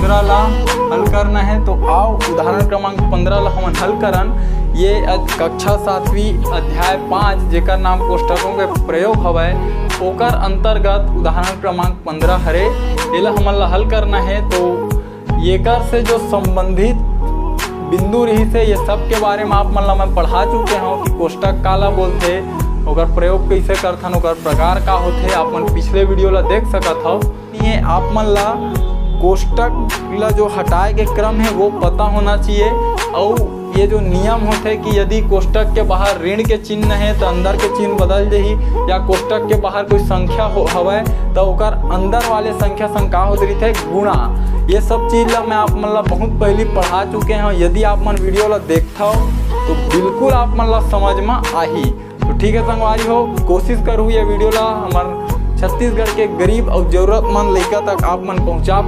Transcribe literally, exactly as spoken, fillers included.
पंद्रह ला हल करना हे। तो आओ, उदाहरण क्रमांक पंद्रह ला हमन हल करन। ये अध-, कक्षा सातवीं, अध्याय पाँच, जेकर नाम कोष्ठकों के प्रयोग हवय, ओकर अंतर्गत उदाहरण क्रमांक पंद्रह हरे। एला हमन ला हल करना हे। तो येकर से जो संबंधित बिंदु रहिस हे, ये सब के बारे में आप मन ला मैं पढ़ा चुके हौं कि कोष्ठक काला बोलथे, ओकर प्रयोग कइसे करथन, ओकर प्रकार का होथे, आप मन पिछले video ला देख सकत हव। ये आप मन ला कोष्ठक ला जो हटाए के क्रम हे, वो पता होना चाहिए। अउ ये जो नियम होथे कि यदि कोष्ठक के बाहर ऋण के चिन्ह हे, तो अंदर के चिन्ह बदल जाही, या कोष्ठक के बाहर कोई संख्या हो, हवय, तो ओकर अंदर वाले संख्या संग का होत रहिथे, गुणा। ये सब चीज ला मैं आप मन ला बहुत पहली पढ़ा चुके हौं। यदि आप मन video ला देखथव, तो बिल्कुल आप मन ला समझ में आही। तो ठीक है संगवारी हो, कोशिश करहू ये video ला हमर छत्तीसगढ़ के गरीब अउ जरूरतमंद लइका तक आप मन पहुंचा